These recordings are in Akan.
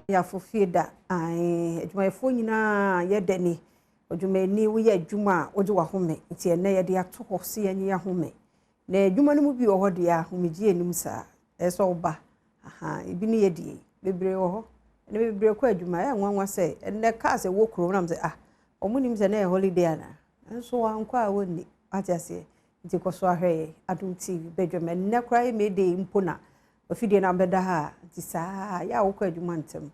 Yɛafofie da. Aane, adwumayɛfoɔ nyinaa yɛda ni. Odwumayɛni, woyɛ adwuma a, wogye w'ahome. Nti ɛnnɛ yɛde ato hɔ sɛ yɛnnye yɛn ahome. Na adwuma no mu bi wɔ hɔ deɛ a, ahomegyeɛ nnim saa. Ɛsɛ sɛ woba. Aha, ebi ne yɛ die. Bebree wɔ hɔ. Ɛnnɛ bebree kɔ adwuma. Ɛyɛ nwanwa sɛ ɛnnɛ kaa sɛ wɔ kuro mu na mese ah, ɔmo nim sɛ ɛnnɛ yɛ holiday anaa? Nso wankɔ a wonni. Wate aseɛ? Nti kɔ so ahwɛ yɛn Adom TV bɛdwam. Ɛnnɛ koraa yɛ May Day mpo na afidie no abɛda ha a, nti saa yɛ a wokɔ adwuma ntɛm.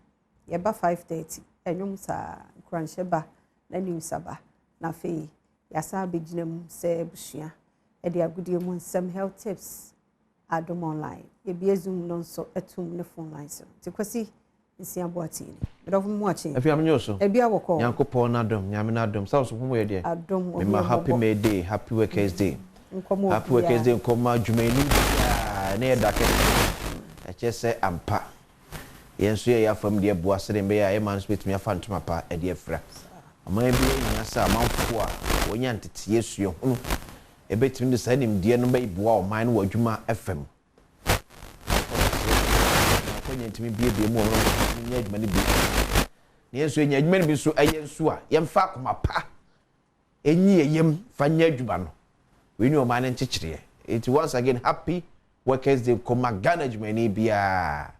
Yɛba 5:30. Ɛnwom saa, nkuranhyɛ ba na news aba. Na afei yɛasan abɛgyina mu sɛ abusua ɛde agodie mu nsɛm, health tips, Adom Online. Yɛbie Zoom no nso atum ne phone lines no. Nti Kwasi Nsia Boateng ni. Medɔfo mu akye. Afei amenye wo so. Ebi awɔkɔ. Nyankopɔn n'adom, Nyame n'adom. Sɛ wo so ho yɛ deɛ. Adom obi Mema happy May Day, happy Workers Day. Nkɔmɔ. Happy Workers Day nkɔmɔ adwumayɛni biara ne yɛ da kɛse. Ɛkyɛ sɛ ampa. Yɛn nso yɛyɛ afam deɛ boa sɛdeɛ ɛbɛyɛ a yɛma nso bɛtumi afa ntoma pa de afira. Ɔman bi ahia sɛ amanfoɔ a wɔnya nteteeɛ suahunu ɛbɛtumi de saa nimdeɛ no bɛboa ɔman no wɔ adwuma fam. Akɔnya ntumi biebie mu wɔn nyɛ adwuma no bi. Na yɛn nso yɛnya adwuma no bi nso ɛyɛ nso a yɛmfa akoma pa ɛnyi yɛ yam fa nyɛ adwuma no. Wei ne ɔman no nkyekyereɛ. Eti once again, happy Workers Day kɔma Ghana adwumayɛni biara.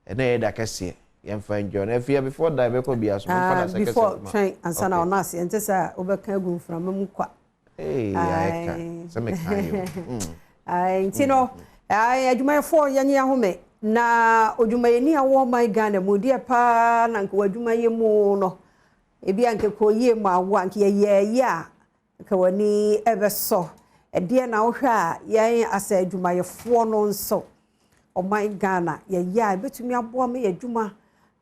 Ɛnna yɛ da kɛseɛ, yɛmfa enjoy no. Afei before that yɛbɛkɔ bia so momfa na sɛ kɛseɛ before twɛn ansa na ɔno ase ɛnte sɛ wobɛka agu mframa mu kwa. Ee, ayɛ ka sɛ meka yɛ o. Ayi, nti no ayi, adwumayɛfoɔ, yɛnyɛ ahome na odwumayɛni a wɔwɔ ɔman Ghana mu deɛ paa na nka w'adwumayɛ mu no ebi a nka kɔ yie ma wo a nka yɛyɛ yie a nka w'ani ɛbɛsɔ ɛdeɛ na wohwɛ a yɛn asɛ adwumayɛfoɔ no nso ɔman Ghana yɛyɛ a ebɛtumi aboa ma yɛ adwuma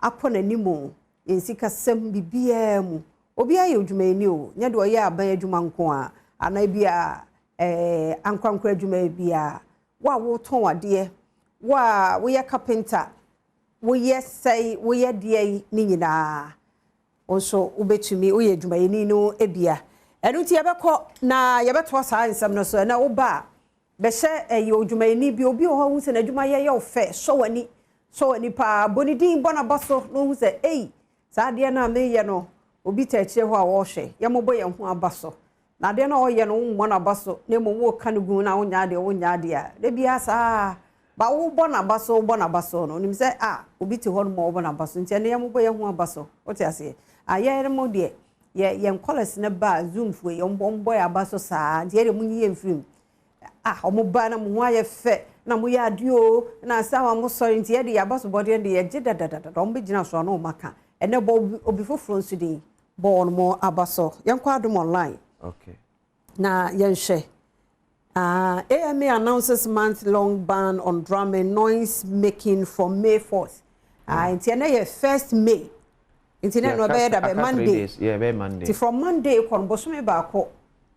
akɔ n'anim o, yɛn sikasɛm biribiara mu. Obiara yɛ odwumayɛni o, nyɛ deɛ ɔyɛ aban adwuma nko a anaa bi a ankorankora adwuma biara. Wo a wotɔn adeɛ, wo a woyɛ carpenter, woyɛ sɛe, woyɛ deɛ yi ne nyinaa, wo nso wobɛtumi woyɛ adwumayɛni no ebia. Ɛno nti yɛbɛkɔ na yɛbɛtoa saa nsɛm no so. Ɛna woba a bɛhyɛ ɛyɛ odwumayɛni bi, obi wɔ hɔ a wohu sɛ n'adwuma yɛ yɛ wo fɛ, sɔ w'ani, sɔ w'ani paa, bɔ ne din, bɔ n'aba so na wohu sɛ ei, saa adeɛ no a meyɛ no, obi ta akyire hɔ a wɔrehwɛ. Yɛmmɔbɔ yɛn ho aba so na adeɛ no a ɔyɛ no wommɔ n'aba so na mmom woka no gu na wonya adeɛ, wonya adeɛ a da biara saa ba wobɔ n'aba so, wobɔ n'aba so no onim sɛ a obi te hɔ nom a wɔbɔ n'aba so. Nti ɛno yɛmmɔbɔ yɛn ho aba so, wote aseɛ? Ayɛ mo deɛ yɛ yɛn callers ne ba Zoom foɔ yi, ɔmbɔ yɛn aba so saa. Nti yɛde mo nyi yɛn mfiri mu ah, ɔmo ba na mo ho ayɛ fɛ na mo yɛ adeɛ o na asa a mo sɔre. Nti yɛde yɛ aba so bɔdeɛ de yɛgye dadadada. Ɔmo bɛgyina so a na ɔmo aka. Ɛnɛ bɔ obi foforɔ nso din, bɔ wɔn mo aba so. Yɛnkɔ Adom Online. Na yɛnhwɛ. AMA announces month-long ban on drumming noise making from May 4th. Nti ɛnɛ yɛ first May. Nti nɛ no ɛbɛyɛ da bɛ Monday. Yeah, ɛbɛyɛ Monday. Nti from Monday kɔ no, bosome baako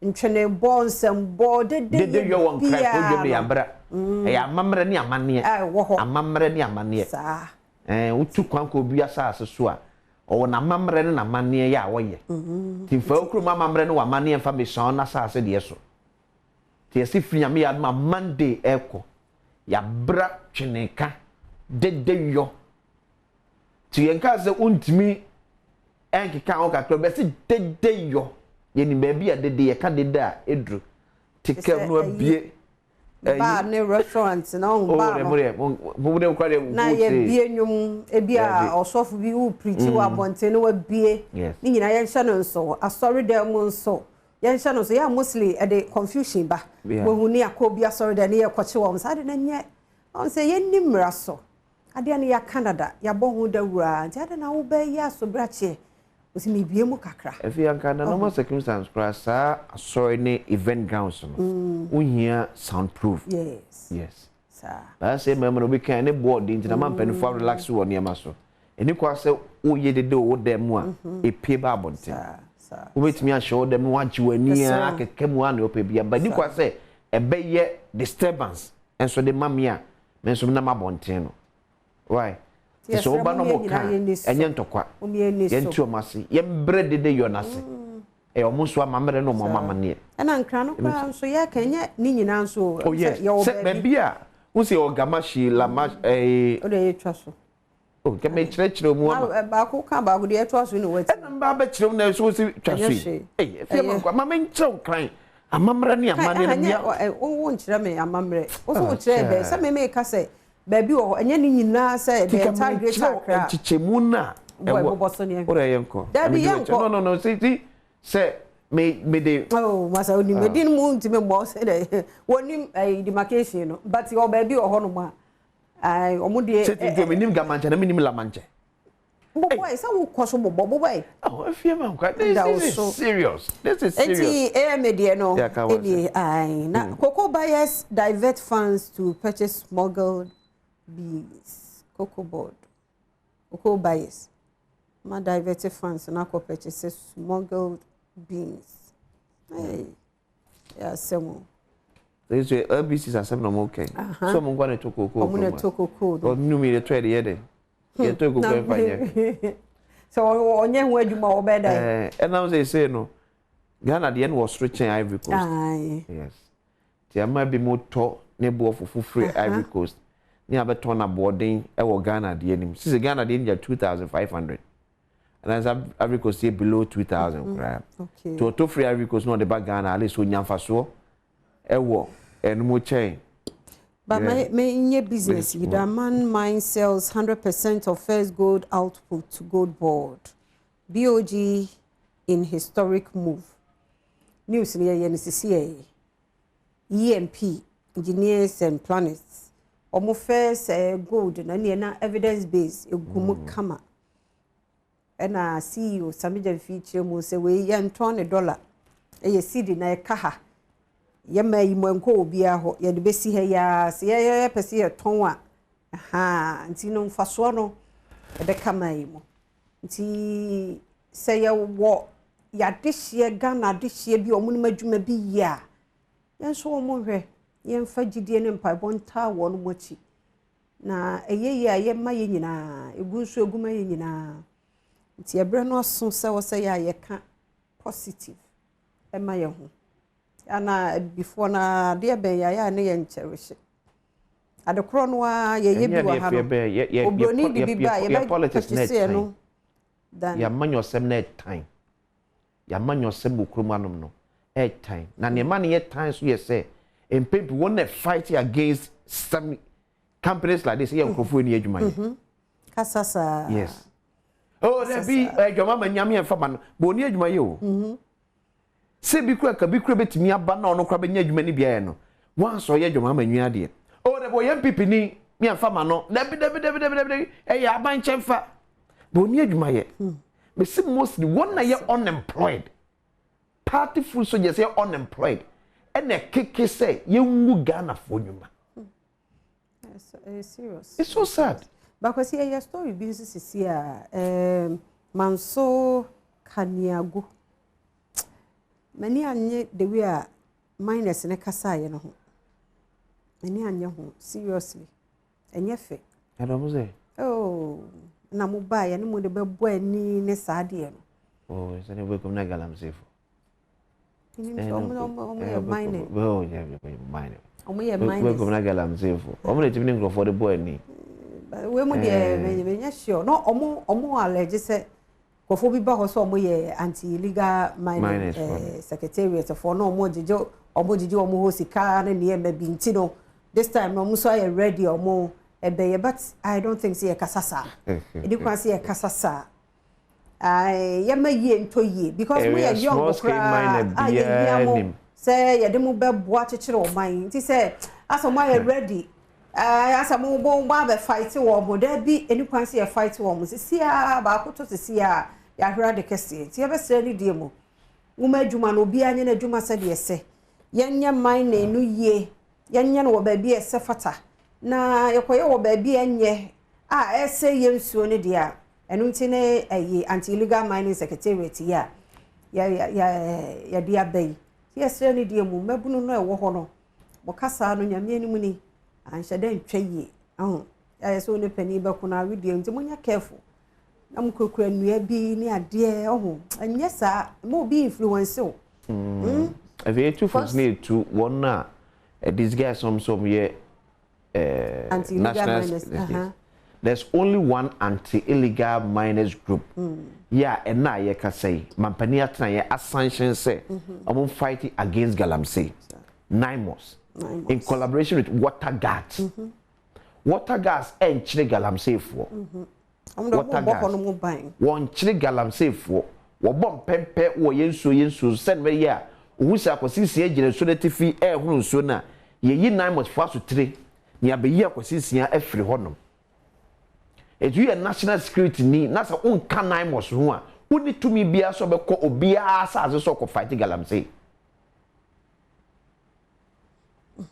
ntwene bɔ, nsɛmbɔ, dede. Dede yɛ wɔ Nkran kuro dwam de yɛabrɛ. Ɛyɛ amammerɛ ne amanneɛ. Ɛwɔ hɔ. Amammerɛ ne amanneɛ. Saa. Wotu kwan kɔ obi asase so a, ɔwɔ n'amammerɛ ne n'amanneɛ yɛ a wɔyɛ. Nti mfa wo kurom amammerɛ ne w'amanneɛ mfa mmɛsua n'asase deɛ so. Nti yɛsi firi Nyame yɛ adom a Monday ɛkɔ, yɛabra tweneka, dede yɔ. Nti yɛnka sɛ wontumi ɛnkeka ho kakra, bɛsi dede yɔ. Yɛnim baabi a dede, yɛka dede a ɛduru. Te kam no abie. Bar ne restaurant na ɔho bar no. No na yɛbie nnwom, ebi a ɔsɔfo bi wo preach wɔ abɔnten na wabie ne nyinaa, yɛnhyɛ no nso. Asɔredan mu nso yɛnhyɛ no nso. Yɛ a mostly ɛde confusion ba. Wohu ne akɔ bi asɔredan ne yɛkɔkye wɔn saa de na nyɛ ɔn sɛ yɛnni mmara so. Adeɛ no yɛaka dada, yɛabɔ ho dawura, nti ade na wobɛyɛ asobrakyeɛ osi mebie mu kakra. Afei anka na normal circumstance koraa, saa asɔre ne event grounds no, wohia sound proof. Yes. Saa. Baa sɛ mmarima no obi kan ne board nti na ma mpanimfoɔ relax wɔ nneɛma so. Ɛni kwa sɛ woyɛ dede wɔ wo dan mu a epie ba abɔnten. saa saa Wobɛtumi ahyɛ wo dɛm na wagye w'ani a akeka mu a na ɔpɛ bia ba ni kwa sɛ ɛbɛyɛ disturbance nso de ma me a me nso nam abɔnten no. Why? Nti sɛ woba na ɔmo ka ɛnyɛ ntɔkwa. Yɛnte ɔmo ase, yɛmbrɛ dede yɔ n'ase. Ɛyɛ ɔmo nso amammerɛ ne ɔmo amanneɛ. Ɛna Nkra no koraa nso yɛka ɛnyɛ ne nyinaa nso o. Oh yes, yɛwɔ sɛ baabi baabi a wo sɛ yɛwɔ Gamashie Lamash ɛɛ wode yɛtwa so. Oh, nka mekyerɛkyerɛ mu ama. Na baako ka baako deɛ ɛtoa so ne wati. Ɛna mba abɛkyerɛ mu na ɛso si twa so yi. Ei, efie ma nkwa ma menkyerɛ wo kran. Amammerɛ ne amanneɛ no mia. Wo nkyerɛ me amammerɛ. Wo so wo kyerɛ bɛ sɛ me me ka sɛ baabi wɔ hɔ ɛnyɛ ne nyinaa sɛ the entire Greater Accra. Nkyekyɛmu no a ɛwɔ. Bɔ so ne ɛhwɛ. Wode yɛ nkɔ. Dabi yɛ nkɔ. No no no see see sɛ me me de. Oh masa onim edin mu ntumi mmɔ sɛ dɛ wɔnim ɛyi demarcation no but wɔ baabi wɔ hɔ nom a Ayi, ɔmo deɛ. Sɛ ti nti menim Gamankyɛ na menim Lamankyɛ. Bobɔ yi, sɛ wokɔ so bobɔ, bobɔ yi. Oh, efie ma nkwa. This is serious. This is serious. Eti AMA deɛ no, ɛnie, ayi, na cocoa buyers divert funds to purchase smuggled beans. Cocoa board. Cocoa buyers. Ma divert funds na akɔ purchase smuggled beans. Hey. Yɛ asɛm o. Sɛ LBC asɛm na ɔmo kɛn. Sɛ ɔmo nkwa na ɛtɔ kookoo. Ɔmo na ɛtɔ kookoo no. Ɔmo num yɛ tɔ yɛ de yɛ dɛ. Yɛ tɔ kookoo ɛfa nyɛ. Sɛ ɔnyɛ ho adwuma ɔbɛ da. Ɛɛ ɛnam sɛ ɛsɛ no Ghana deɛ no wɔ soro kyɛn Ivory Coast. Aye. Yes. Ti ama bi mo tɔ ne boɔ fufu firi Ivory Coast ne abɛtɔn na boɔden ɛwɔ Ghana deɛ nim. Sisi Ghana deɛ no gya 2500. Anaasɛ Ivory Coast yɛ below 2000 koraa. Okay. Nti ɔtɔ firi Ivory Coast na ɔde ba Ghana at least onya mfasoɔ ɛwɔ ɛno kyɛn. But my my business, you the man mine sells 100% of first gold output to Gold Board. BOG in historic move. News ni yɛ sisi EMP, Engineers and Planners. Omo first gold na ne na evidence base egu kama. Ɛna CEO Sammy Gyamfi kyerɛ mu sɛ wei yɛntɔn ne dollar. Ɛyɛ cedi na ɛka ha. Yɛma yi mu nkɔ obiara hɔ. Yɛde bɛsi ha ya sɛ yɛyɛ pɛ sɛ yɛtɔn a. Aha, nti no mfasoɔ no ɛbɛka ma yi mu. Nti sɛ yɛwɔ yɛadehyeɛ Ghana adehyeɛ bi ɔmo nim adwuma bi yie a, yɛn nso ɔmo hwɛ yɛmfa gyidie ne mpaebɔ ntaa wɔn mo akyi. Na ɛyɛ yie a yɛma yɛ nyinaa, egu nso egu ma yɛ nyinaa. Nti ɛberɛ no aso sɛ wɔ sɛ yɛ a yɛka positive ɛma yɛn ho. Ana before na adeɛ bɛn yɛ a ne yɛ nkyɛrehye. Adekorɔ no a yɛyɛ bi wɔ ha no. Obroni de bi ba a yɛbɛ purchase no. Yɛamanyɔsɛm na ɛtan. Yɛamanyɔsɛm wɔ kurom anom no ɛtan. Na nneɛma no yɛ tan so yɛ sɛ mpempi wɔn na fight against some companies like this yɛ nkurɔfoɔ ani adwuma yɛ. Kasa saa. Yes. Oh, dabi adwama ma nyame ɛmfa ma no. Bɔ oni adwuma yɛ o. Sɛ bi kura ka bi kura betumi aba na ɔno kura bɛnya adwuma ni biara no. Once ɔyɛ adwama ma nwi adeɛ. Oh, dabi ɔyɛ NPP ni me amfa ma no. Dabi dabi dabi dabi dabi. Ɛyɛ aban kyɛmfa. Bɔ oni adwuma yɛ. Mesi mostly wɔn na yɛ unemployed. Party foot soldiers yɛ unemployed. Ɛna keke sɛ yɛngu Ghana fo nnwuma. It's serious. It's so sad. But I see a story bi nso sisi a Manso Kaniago. Mani anye the way a minus ne kasa yɛ no ho. Mani anye ho seriously. Enye fe. Ɛdɔ mo sɛ. Oh, na mo ba yɛ ne mo de bɛbɔ ani ne saa deɛ no. Oh, sɛ ne bɛkum na galamsey fo. Ɔmo yɛ mining. Oh, yeah, mining. Ɔmo yɛ miners. Bɛkum na galamsey fo. Ɔmo na timi ne nkurɔfoɔ de bɔ ani. Wei mu deɛ menyɛ sure. No, ɔmo allege sɛ nkurɔfoɔ bi ba hɔ sɛ ɔmo yɛ anti-illegal mining secretariat foɔ na ɔmo gyegye ɔmo hɔ sika ne nneɛma bi nti no this time no ɔmo nso ayɛ ready ɔmo ɛbɛyɛ, but I don't think sɛ yɛkasa saa. Ɛdi kwan sɛ yɛkasa saa. Yɛma yie ntɔ yie because mo yɛ young koraa a yɛhia mo sɛ yɛde mo bɛboa kyekyere ɔman nti sɛ asɛ mo ayɛ ready asɛ mo bɔ abɛ fight wɔ mo daabi ɛni kwan sɛ yɛ fight wɔ mo sisi a baako to sisi a yɛahwere ade kɛseɛ nti yɛbɛsrɛ ne die mu nwoma adwuma no obiara nyɛ n'adwuma sɛdeɛ ɛsɛ yɛnyɛ mining no yie yɛnyɛ no wɔ baabi a ɛsɛ fata na yɛkɔyɛ wɔ baabi a ɛnyɛ a ɛsɛ yɛ nsuo no deɛ a ɛno nti ne ɛyɛ anti-illegal mining secretariat yi a yɛde aba yi yɛsrɛ no deɛ mu mmabunu no ɛwɔ hɔ no mo kasa no Nyame anim ni anhyɛ dɛ ntwa yie aho yɛayɛ sɛ wo ne panin bɛko no awedeɛ nti monyɛ careful na mokurakura nnua bi ne adeɛ ɔho ɛnyɛ saa ma obi influence wo. Afei etu fo ne etu wɔn a disguise wɔn sɛ wɔn yɛ anti-illegal miners. There's only one anti-illegal miners group yɛ a ɛna a yɛkasa yi, mampanin atena yɛ asanhyɛn sɛ ɔmo fight against galamsey, NAIMOS, in collaboration with water guards. Water guards ɛnkyerɛ galamseyfoɔ. Water guards wɔnkyerɛ galamseyfoɔ. Wɔbɔ mpɛmpɛ wɔ yɛn nsuo, yɛn nsuo sɛn bɛyɛ a ohun sɛ akɔsisia gyina nsuo n'atifi ɛɛhono nsuo no a, yɛyi NAIMOS fo asotire na yɛabɛyi akɔsisia afiri hɔnom. Etu yɛ national security ni na sɛ wonka NAIMOS ho a, wonni tumi biara sɛ ɔbɛkɔ obiara asase so ɔkɔ fight galamsey.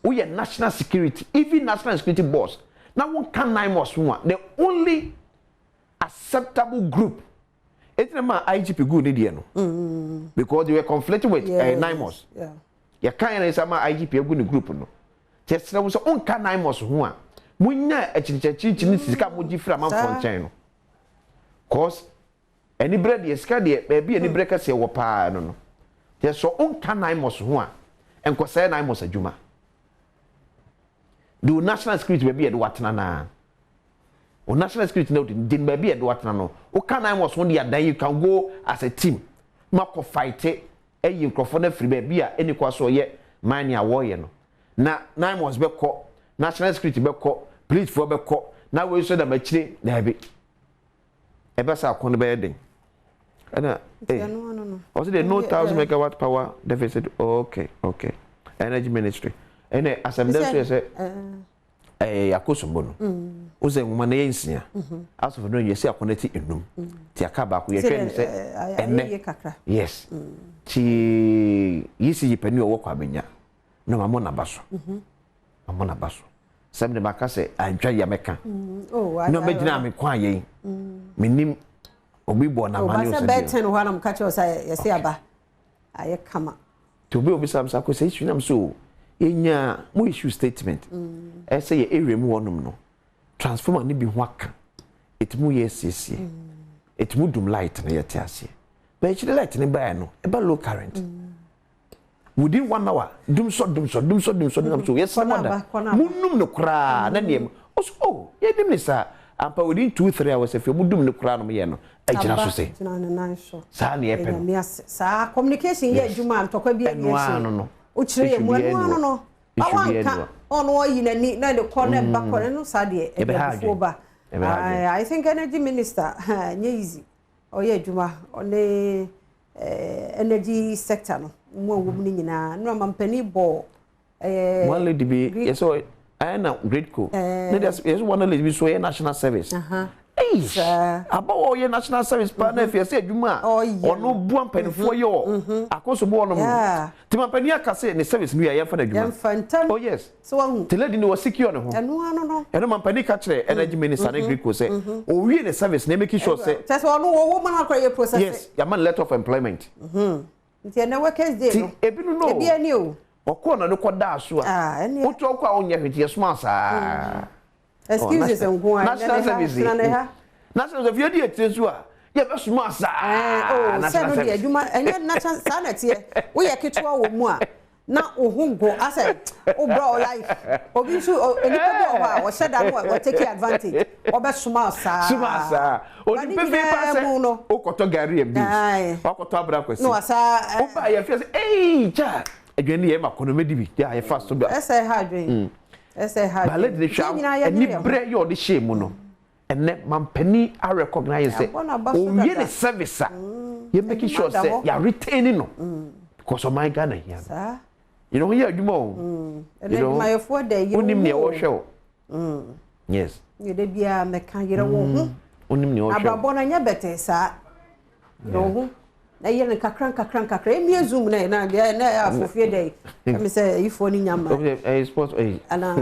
Woyɛ national security, even national security boss, na wonka NAIMOS ho a, the only acceptable group eti na ma IGP gu ne deɛ no, because they were conflicting with NAIMOS. Yɛka yɛn nsa ma IGP egu ne group no kyɛ srɛ wo sɛ wonka NAIMOS ho a, munya akyirikyirikyiri ne sika a mogye firi amanfoɔ nkyɛn no, cause aniberɛ deɛ, sika deɛ, baabi a aniberɛ kɛseɛ wɔ paa no, kyɛ sɛ wonka NAIMOS ho a, nkɔsɛɛ NAIMOS adwuma de o. National security, baabi a yɛde watena naa o, national security na de de baabi a yɛde watena no, woka NAIMOS ho de adan, you can go as a team ma kɔ fight ɛyi nkurɔfoɔ no afiri baabi a ɛni kɔ so ɔyɛ mine a wɔreyɛ no. Na NAIMOS bɛkɔ, national security bɛkɔ, policefoɔ bɛkɔ, na wei nso nam akyire daabi, ɛbɛsa akɔ no bɛyɛ den. Ɛna ɔsɛ de no 1,000 megawatt power deficit. Okay, Energy Ministry ɛna asɛm dɛ so yɛ sɛ ɛyɛ Akosombo no o, sɛ nwoma no yɛ 6 asɔfo no yɛ sɛ akɔnɛti 5, ti aka baako, yɛhwɛ no sɛ ɛnɛ. Yes, ti yisi yi panyin a ɔwɔ kɔ abɛnya na ɔmo naba so, ɔmo naba so sɛm de maka sɛ antwa yɛ mɛka na ɔbɛgyina ame kwan yɛn menim obi bɔ n'amane. Sɛ bɛɛ 10 hɔ anam ka kyerɛ sɛ yɛsɛ aba ayɛ kama. Nti obi obisa m sɛ akɔsɛ issue nam so yɛnya mo issue statement, ɛsɛ yɛ area mu hɔnom no, transformer no bi ho aka, ɛtumi yɛ asiesie, ɛtumi dum light no, yɛte aseɛ. But akyire light no baeɛ no, ɛba low current within one hour, dum sɔ, dum sɔ, dum sɔ, dum sɔ, dum sɔ. Yɛsɛ mo da munum no koraa na nneɛma ɔso oh, yɛnim ne saa ampa. Within 2-3 hours afei mu dum no koraa no, yɛ no agyina so sɛ saa ne yɛpɛ no. Saa communication yɛ adwuma, ntɔkwa bi. Ɛno ara no. Wokyerɛ yɛ mu, ɛno ano no awanka ɔno ɔyi n'ani na ne kɔ na ɛba kɔ ɛno saa deɛ, ɛde abufuo ba. I think Energy Minister nyɛ easy, ɔyɛ adwuma, ɔne energy sector no mu a wɔm no nyinaa no ama mpanin bɔ. One lady bi yɛsɛ ɛyɛ na GRIDCo ne de yɛsɛ one lady bi so ɔyɛ national service. Aba wɔ ɔyɛ national service paa na afei ɛsɛ adwuma a ɔno bua mpanimfoɔ yɛ wɔ Akosombo hɔ nom nti ma mpanin aka sɛ ne service no yɛ yɛmfa no adwuma. Oh yes, te lady no wɔ secure ne ho. Ɛno ma mpanin ka kyerɛ Energy Minister ne GRIDCo sɛ owie ne service na make sure sɛ kyɛ sɛ ɔno wɔwɔ mu no akora yɛ process. Yes, yɛama no letter of employment. Nti ɛnɛ Workers Day no, ebi no ebi ani o. Ɔkɔɔ na ne kɔ daa so a wotu ɔkɔ a wonyɛ hwee yɛ soma saa. Excuses nko a. National service, national service yɛ di etire so a yɛ bɛ soma saa. National service sɛ no de adwuma ɛnyɛ national saa na ɛteɛ. Woyɛ ketewa wɔ mu a na wo ho go asɛ wobrɛ wo life. Obi nso, nipa bi wɔ hɔ a wɔhyɛ da no wɔ take advantage, wɔbɛsoma saa. Soma saa onipa fi pa sɛ wokɔtɔ gari and beans, wakɔtɔ abira kwasi na wasa. Woba yɛ fɛ sɛ ei kya aduane yɛ ma kɔnɔ mɛdi bi yɛ a yɛfa so bi. Ɛsɛ ha adwene, ɛsɛ ha adwene. Balẹ̀ de hwɛ ani brɛ yɛ ɔde hyɛ mu no, ɛnɛ mampanin a recognize sɛ owie ne service a, yɛ making sure sɛ yɛ retain no because ɔman Ghana hia no. Yɛ adwuma o. Adwumayɛfoɔ dɛ yɛ. Wonim nea wɔhwɛ o. Yes. Yɛde biara mɛka yerɛ wo ho. Wonim nea wɔhwɛ o. Abrabɔ no nyɛ bɛtɛ saa, yerɛ wo ho na yɛ no nkakra nkakra nkakra. Emie zoom na na na afofie dɛ ɛmi sɛ ayifoɔ no nya ma. Ɛyɛ sports ɛyi. Ana.